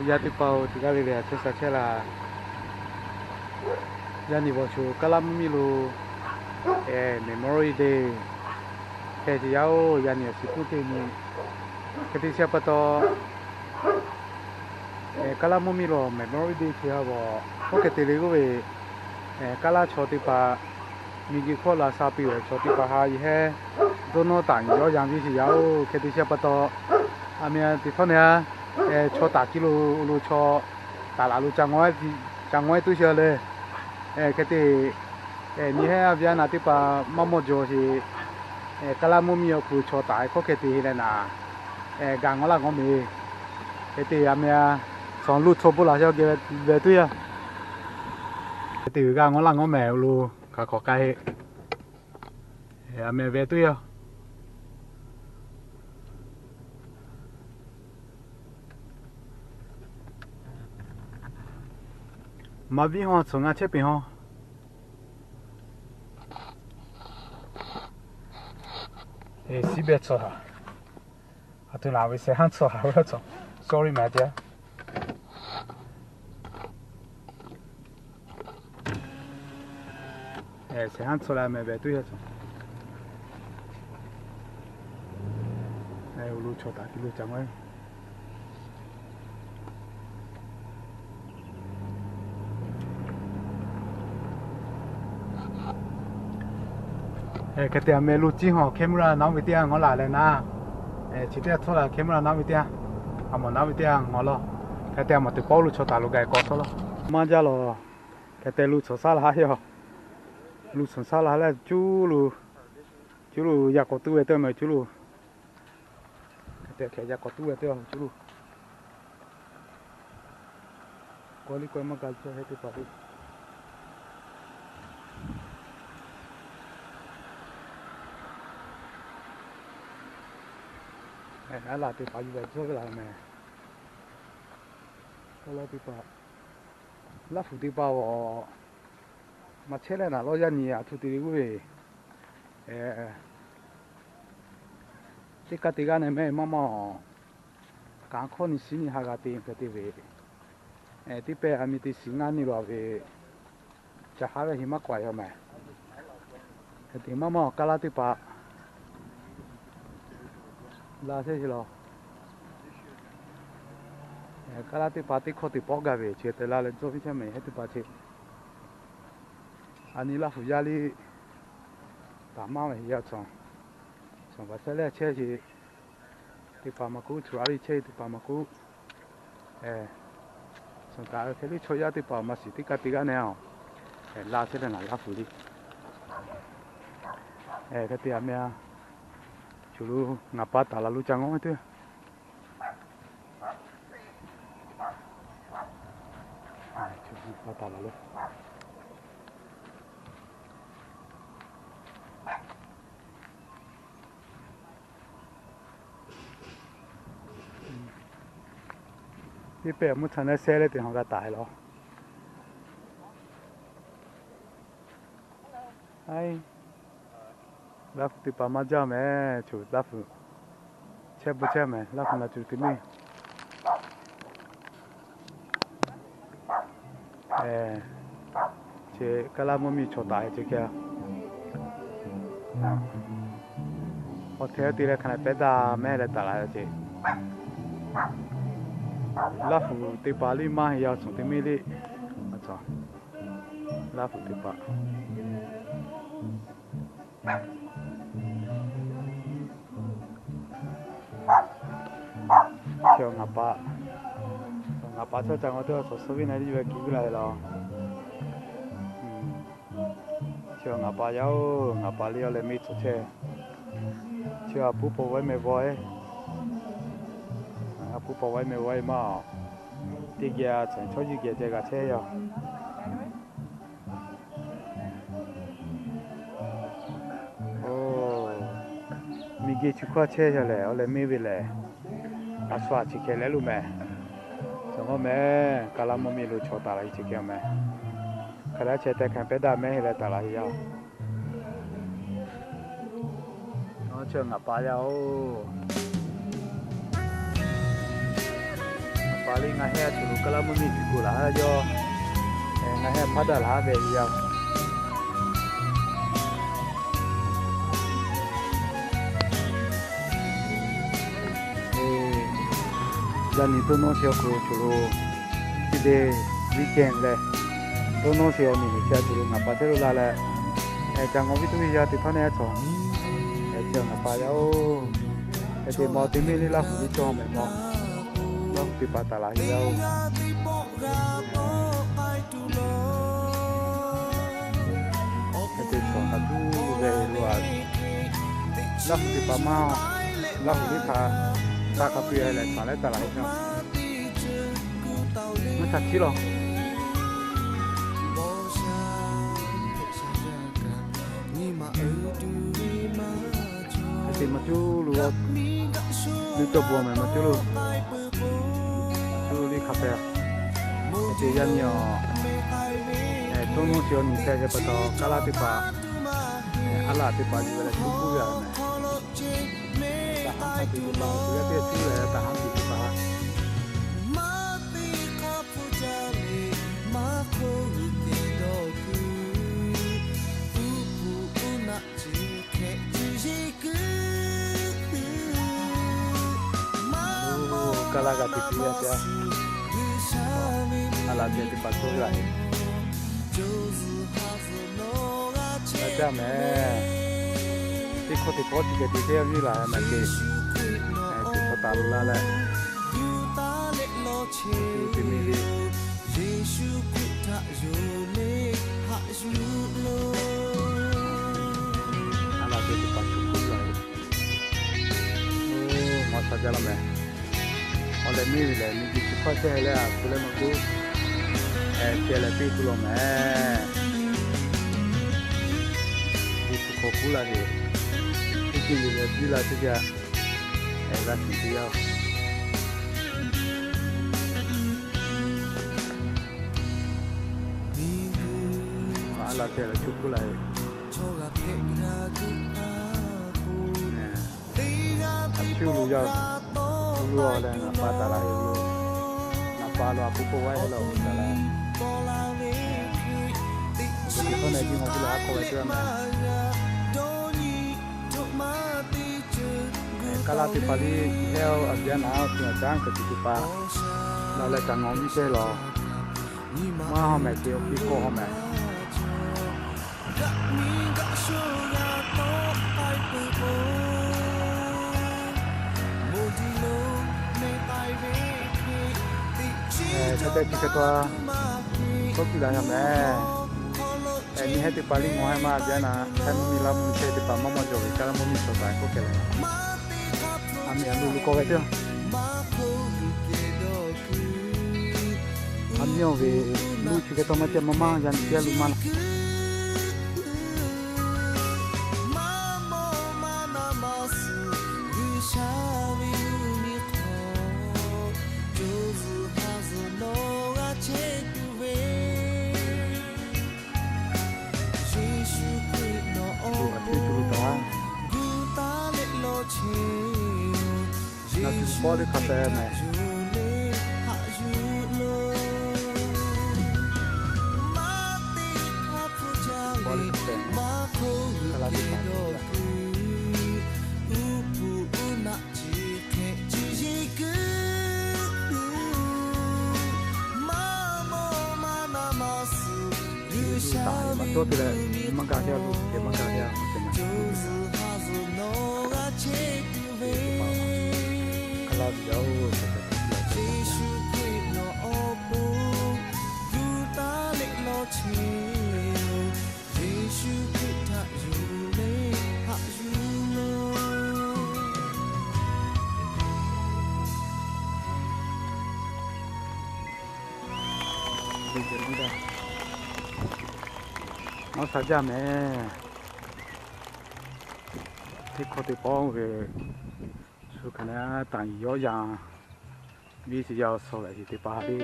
Yaˇ teˇ hpaˍ-oˬ, teˇ g'aˇ le le a chehˇ sha chehˇ laˇ. Yaˇ nyi bawˬ choˬ Kaˉlaˇ mvuhˇ miˬ lo Memorial Day hpehꞈ ce yaˇ-oˬ. Yaˇ nyi awˬ shiˍ puˇ teˇ nyi hk'e te chi pa taw, Kaˉlaˇ mvuhˇ miˬ lo Memorial Day chi ha bawˬ hk'oˆ hk'e te le k'oˆ ve, Kaˉlaˇ chaw teˇ hpaˍ miˬguiˬ hkawˇ la sha piˇ ve chaw teˇ hpaˍ ha yehˇ dawˇ nawˇ taˍ nyi yawˇ yanˇ ve sheˍ yaˇ-oˬ. Hk'e te chi pa taw, a meh teˇ htawˇ ne a chaw taˍ ci lo lo chaw taˍ laˬ lo ca ngawˉ tuˬ sheˍ le. Hk'e te nyi hehˉ a ve a naˍ teˇ hpaˍ maˇ mawˇ jaw sheˍ. Kaˉlaˇ mvuhˇ miˬ awˬ hk'aw lo chaw taˍ hk'oˆ hk'e te leh naˍ, g'a ngawˉ laˇ ngawˉ mehˍ. Hk'e te a meh a, shawˍ luˇ chaw bon laˬ sheˍ geh ve tuˬ yaˇ. Hk'e te g'a ngawˉ laˇ ngawˉ mehˍ lo hk'aˬ hk'awꞈ k'ai heˆ. A meh ve tuˬ yaˇ. Maˍ viˉ haw tcuhˍ ngaˇ chehˇ peˬ haw. Siˉ beh tcuhˍ haˍ. A htoꞈ la ve sehˍ haˉ tcuhˍ haˍ ve tcuhˍ. Sorry mehˍ teˇ. Sehˍ haˉ tcuhˍ la mehˍ ve tuˬ yaˇ tcuhˍ. Lo chaw taˍ ti lo ca maˇ Hk'e te a meh lo ciˇ haw camera naˉ ve teˇ yanˇ ngawˉ laˬ leh naˍ, chi teˇ yanˇ htawˇ la camera naˉ ve teˇ yanˇ, a mawˬ naˉ ve teˇ yanˇ ngawˬ law. Hk'e te a mawˬ teꞈ pawˆ lo chaw taˍ lo gaˬ k'awꞈ htawˇ law. Maˇ jaˇ lawˬ. Hk'e te lo chaw saˉ la yaˇ. Lo chaw saˉ la leh cuˇ lo, cuˇ lo yaꞈ k'awꞈ tuˉ ve teˇ meh cuˇ lo. Hk'e te hk'e yaꞈ k'awꞈ tuˉ ve teˇ cuˇ lo. Kawˆ liˇ kawˆ maˇ ga chehˇ ve teˇ hpaˍ le. A laˬ teˇ hpaˍ yuˬ ve tcuhˉ ve laˬ meh. Kawˆ lawˉ teˇ hpaˍ, Laˇ huˍ teˇ hpaˍ-oˬ, maˇ chehˇ leh naˍ lawˇ yaˇ nyi a htoꞈ te le k'oˆ ve, teˇ kaˇ te g'aˇ ne meh maˇ maˇ-oˬ, kanˉ hkawˇ nyi shiˉ nyi ha g'a te hk'e te ve, teˇ pehˇ a mi te shiˍ ngaˇ nyi lo ve, ca haˉ ve heˍ maˇ k'awꞈ yaw meh. Hk'e te maˇ maˇ-oˬ, Kaˉlaˇ teˇ hpaˍ la chehˇ sheˍ law. Kaˉlaˇ teˇ hpaˍ teˇ hkawˇ teˇ pawˆ gaˬ ve chi te la leh tcuhˉ ve chehˇ meh heˉ teˇ hpaˍ chi. A nyi Laˇ huˍ yaˇ liˇ taˍ maˇ ve yaˇ tcuhˍ, tcuhˍ baˬ chehˇ leh chehˇ sheˍ. Teˇ hpaˍ maˇ k'oˆ, tcuhˍ a liˇ chehˇ teˇ hpaˍ maˇ k'oˆ, tcuhˍ kaꞈ hk'e liˇ chaw yaˇ teˇ hpaˍ maˇ shiˍ teˇ kaˇ te g'aˇ ne-oˬ, la chehˇ leh naˍ Laˇ huˍ liˇ. Hk'e te a meh a, choˬ lo ngaˬ pa taˍ laˬ lo ca ngawˉ ve teˇ. Ngaˬ pa taˍ laˬ lo. Teˇ pehˇ mvuhˇ htaꞈ neˇ sehˉ leh teˇ hawˬ g'a taˍ law. Laˇ huˍ teˇ hpaˍ maˇ jaˇ meh, choˬ Laˇ huˍ chehˇ bvuhꞈ chehˇ meh, Laˇ huˍ ngaˬ choˬ te miˇ. Chi Kaˉlaˇ mvuhˇ miˬ chaw taˍ ve chi hk'e, awˬ hteˇ te leh hk'aˬ leh pehˉ daꞈ mehˉ leh taˍ la ce. Laˇ huˍ teˇ hpaˍ liˇ maˇ heˆ yaˇ tcuhˍ te miˇ liˇ. Laˇ huˍ teˇ hpaˍ Chi ngaˬ pa, ngaˬ pa chaw ca ngaw teˇ g'aˇ suh suh viˉ na liˇ ve kiˬ viˉ la ve law. Chi ngaˬ pa yaˇ-oˬ, ngaˬ pa liˇ awˬ leh miˇ tcuh chehˇ. Chi a puˉ paw vaiˉ meh vawˇ-e. A puˉ paw vaiˉ meh vawˇ-e maˇ. Teˇ geh a tcuhˍ chaw yiˇ geh ceh g'a chehˇ yaˇ. Miˬ guiˬ chi hkawˇ chehˇ yaˇ lehˬ, awˬ leh meˇ ve lehˬ, a shu a chi hkeh leh lo meh. Cawˬ mawˇ meh, Kaˉlaˇ mvuhˇ miˬ lo chaw taˍ la ve chi hkeh meh. Hk'aˬ leh a chehˇ tehꞈ hkanˍ pehˉ daꞈ mehˉ leh taˍ la ve yaˇ. Chi ngaˬ pa yaˇ-oˬ. Paˍ le ngaˬ heh a tuˬ lo kaˇ laˇ mvuhˇ miˬ tuˬ ko laˬ haˉ yawˇ, ngaˬ heh hpaˇ daꞈ laˬ haˉ ve yaˇ. Yaˇ nyi toˇ nawˉ chi awˬ hk'aw lo choˬ lo, chi de weekend leh, toˇ nawˉ chi awˬ miˬ miˬ chi a tuˬ lo ngaˬ pa chehˇ lo la leh, ca ngawˬ viˉ tuˇ viˉ yaˇ teˇ hpaˍ neˇ a cawˬ, chi ngaˬ pa yaˇ oˬ, hk'e te ma te miˇ le Laˇ huˍ liˇ cawˬ mehˍ ma, Laˇ huˍ teˇ hpaˍ taˍ laˬ ve yaˇ oˬ. Hk'e te cawˬ kaꞈ tuˬ ve lo a, Laˇ huˍ teˇ hpaˍ maˇ, Laˇ huˍ teˇ hpaˍ taˇ hk'a peu-e leh taˍ leh taˍ laˬ ve maˇ ca htiˉ lawˬ. Hk'e te maˇ cuˇ lo, leuˉ cawˇ bon mehˍ maˇ cuˇ lo, cuˇ lo le hk'a pehˍ. Hk'e te yaˇ nyi awˬ, toˇ nawˉ chi awˬ nyi hpehꞈ ve pa taw, kaˇ laˇ teˇ hpaˍ, aˉ laꞈ teˇ hpaˍ yuˬ ve leh cuˇ puiˉ ve a mehˍ. Taˍ haˉ hk'a tuˬ teˇ hpaˍ, yaˇ teˇ cuˇ leh taˍ haˉ tuˬ teˇ hpaˍ. Kaˇ laˇ g'a te piˇ yaˇ teˇ, aˉ laꞈ geh teˇ hpaˍ cawˇ ve laˬ ve. G'a caˇ mehˍ. Teˇ hkawˇ teˇ pawˆ chi geh te teˇ g'aˇ viˇ laˬ mehˍ te, teˇ hkawˇ taˍ lo laˇ leh, te miˇ le. Aˉ laꞈ geh teˇ hpaˍ cuˇ puiˉ laˬ ve. Oˇ, maˇ sha jaˇ laˇ mehˍ. Awˬ leh miˇ ve lehˬ, miˬ guiˬ chi hkawˇ chehˇ leh a hpu leh maˇ kuˉ, ceh leh piˇ tuˬ lawˬ mehˍ. Miˬ guiˬ chi hkawˇ kuˉ laˇ ve, teˇ ceuˬ le leh piˇ laˇ teˇ g'aˇ, g'a shiˍ teˇ yanˇ. Aˉ laꞈ geh leh cuˇ puiˉ laˇ ve. Cuˇ lo yaˇ, lo leh ngaˬ pa taˍ laˬ ve lo, ngaˬ pa lo a puˇ k'oˆ g'aˇ heh lawˬ taˍ laˬ. Teˇ hkawˇ nehˬ jiˇ ngaˬ hui la k'awꞈ ve teˇ g'aˇ mehˍ. Kaˇ laˇ teˇ hpaˍ liˇ hehˉ a gaˬ naˍ, a hpu a caˉ kaꞈ tuˬ teˇ hpaˍ, la leh kaꞈ ngawˬ viˉ chehˇ lawˬ. Maˇ hawˉ mehˍ te awˬ piˇ kawˆ hawˉ mehˍ. Hk'e te chi hk'e taw, kawˆ piˇ laˬ yaˇ mehˍ. Nyi hehˉ teˇ hpaˍ liˇ ngawˬ hehˉ maˇ jaˇ naˍ, hehˉ mvuhˇ miˬ Laˇ mvuhˇ miˬ chehˇ teˇ hpaˍ maˇ maˇ cawˬ ve kaˇ laˇ mvuhˇ miˬ cawˬ taˍ k'oˆ kehˬ leh, a miˬ a lo lo k'awꞈ ve teˇ, a miˇ awˬ ve, luˇ chi hk'e taw maˇ ceh maˇ maˇ yaˇ nyi teˇ g'aˇ lo maˇ laˬ. Ngaˬ tuˬ pawˆ teˇ hk'a pehˍ mehˍ. Pawˆ teˇ hk'a pehˍ mehˍ. Kaˇ laˇ teˇ hpaˍ Maˇ cawˇ te leh, maˇ gaˬ hia lo, maˇ gaˬ hia lo te mehˍ. Kaˇ laˇ teˇ hpaˍ, maˇ sha jaˇ mehˍ. Teˇ hkawˇ teˇ pawˆ ve, shu hk'aˬ na taˍ yawˇ yanˇ, viˇ chi yaˇ awˬ suhˍ lehˬ, teˇ hpaˍ le,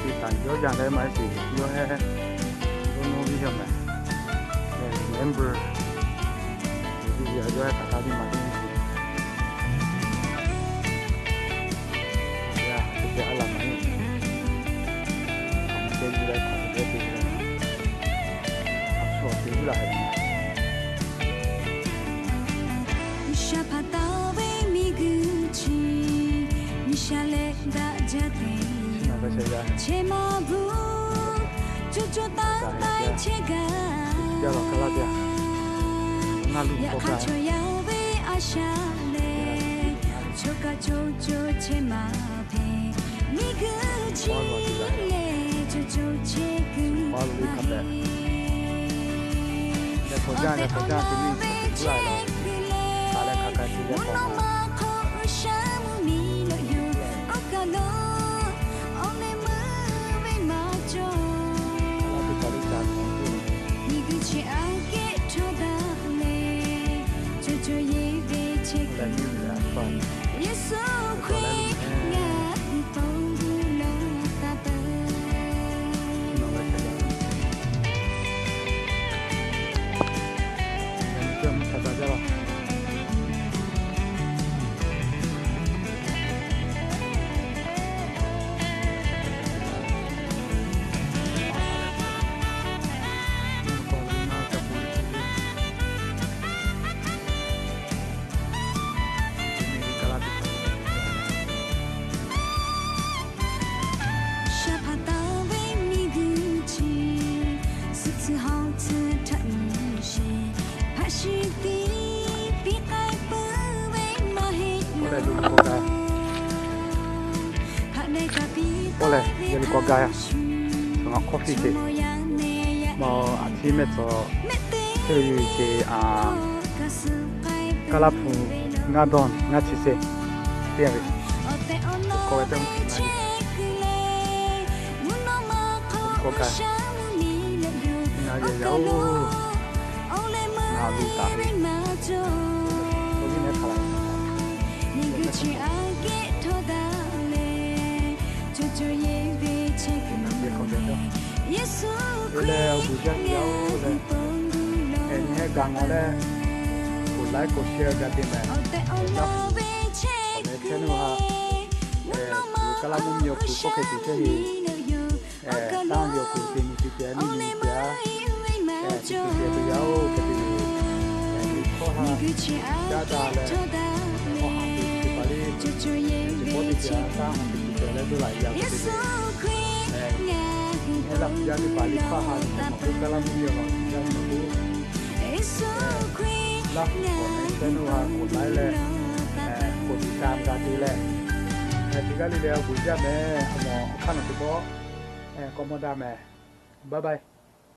teˇ taˍ yawˇ yanˇ leh maˇ heˆ sheˍ, yawˇ hehˉ, yawˇ nawˇ viˇ yaˇ mehˍ. Remember, yawˇ hehˉ htaꞈ hk'a biˇ maˇ te sheˍ. Te a laˬ maˍ e, a te yuˬ leh hk'aˬ hk'e te yuˬ leh, a shu te yuˬ laˬ hehꞈ. G'uiˬsha hpanˍ taˍ ve miˬguiˬ chi, G'uiˬsha leh daꞈ jaˇ te yoˬ. Chehˇ maˇ bvuhꞈ, co co taiˍ taiˍ chehˇ gaˇ. Yaꞈ hk'aˇ chaw yaˇ ve a shaꞈ lehˬ, chaw kaꞈ co co chehˇ maˇ hpehꞈ. Miˬguiˬ chi lehˬ, co co chehˇ kuiˬ maˇ heˆ. Hk'awꞈ jaˇ ve hk'awꞈ jaˇ te miˬguiˬ chehˇ kuiˬ lehˬ, mvuhˇ naw ma hk'oˆ G'uiˬsha mvuhˇmiˬ lo yoˬ. Oˇ kaˬ lo awˬ leh meuˇ ve maˇ cawˬ. Miˬguiˬ chi aꞈ kehˉ htawˇ daꞈ leh, co co yeˇ ve chehˇ kuiˬ, Yeˍsuˆ Hkriꞈ ngaˬ hui pon g'uˇ lo taˇ peuˬ. Shaˍ hpaˍ taˍ ve miˬguiˬ chi, suhˍ tsuhˇ hawˬ tsuhˇ htaꞈ nyi sheˍ. Hpaꞈ shiˍ tiˉ piˇ k'ai peuˬ ve maˇ heˆ leh, hpaꞈ leh kaꞈ piˇ k'ai ve hk'a shuˍ, coˬ ma coffee te, ma aꞈ ciˉ mehˆ tcuh, teˇ ve yuˬ ce a, Kaˇlaˇ hpu ngaˇ dawˇ ngaˇ chi se teˇ ve, k'awꞈ ve teˇ, k'awꞈ gaˬ, ngaˬ ve yaˇ oˬ, ngaˬ luˬ taˍ ve, oˇ viˉ nehˉ hk'a laˬ ve, miˬguiˬ chi aꞈ kehˉ htawˇ daꞈ leh, co co yeˇ ve chehˇ kuiˬ maˇ heˆ. Yeˍsuˆ Hkriꞈ leh awˬ guˬ jaˇ ve yaˇ oˬ leh, nyi hehˉ gaˬ ngaw leh, k'oˍ laiˉ k'oˍ share gaˇ te mehˍ. Awˬ tehˬ awˬ na ve chehˇ kuiˬ lehˬ, mvuhˇ naw ma hk'oˆ G'uiˬsha mvuhˇmiˬ lo yoˬ. Awˬ kaˬ lo awˬ leh meuˇ ve maˇ cawˬ. Miˬguiˬ chi aꞈ kehˉ htawˇ daꞈ leh, co co yeˇ ve chehˇ kuiˬ, Yeˍsuˆ Hkriꞈ ngaˬ hui pon g'uˇ lo taˇ peuˬ. Yeˍsuˆ Hkriꞈ ngaˬ hui pon g'uˇ lo taˇ peuˬ. K'oˍ tiꞈ ka te leh, teˇ g'aˇ le le awˬ guˬ jaˇ mehˍ. A mawˬ hk'aˇ nawˬ teˇ pawˆ k'awꞈ mawˇ daꞈ mehˍ. Bye bye.